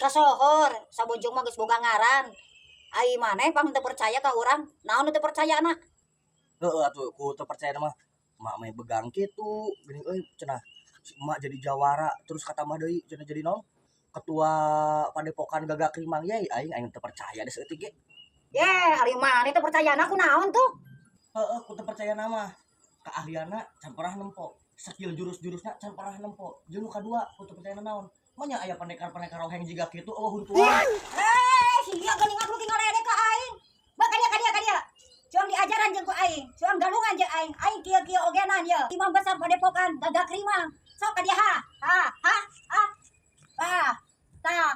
Kasohor, sabujung mah geus boga ngaran. Ai maneh pang teu percaya ka urang? Naon nu teu percaya na? Heeh atuh, ku teu percaya mah emak mah begang kitu geuning euy, cenah si emak jadi jawara, terus katambah deui cenah jadi naon, ketua padepokan Gagak Rimang. Ye aing, aing teu percaya deh saeutik ge. Ye, ari maneh teu percaya na ku naon tuh? Heeh, ku teu percaya mah keahlianna can pernah nempo, skill jurus-jurusna can pernah nempo. Jeung nu kadua ku teu percaya naon, manya aya pendekar-pendekar roheng jiga kitu euweuh huntuan. Eh, sia geuning aku ki ngaledek ka aing. Ba ka dia, ka dia, ka dia. Cuang diajaran jeung ku aing, cuang galungan jeung aing. Aing kieu-kieu ogenan ye. Imam besar padepokan Gagak Rimang. Sok ka dia, ha. Ha, ha, ha. Ah, tah.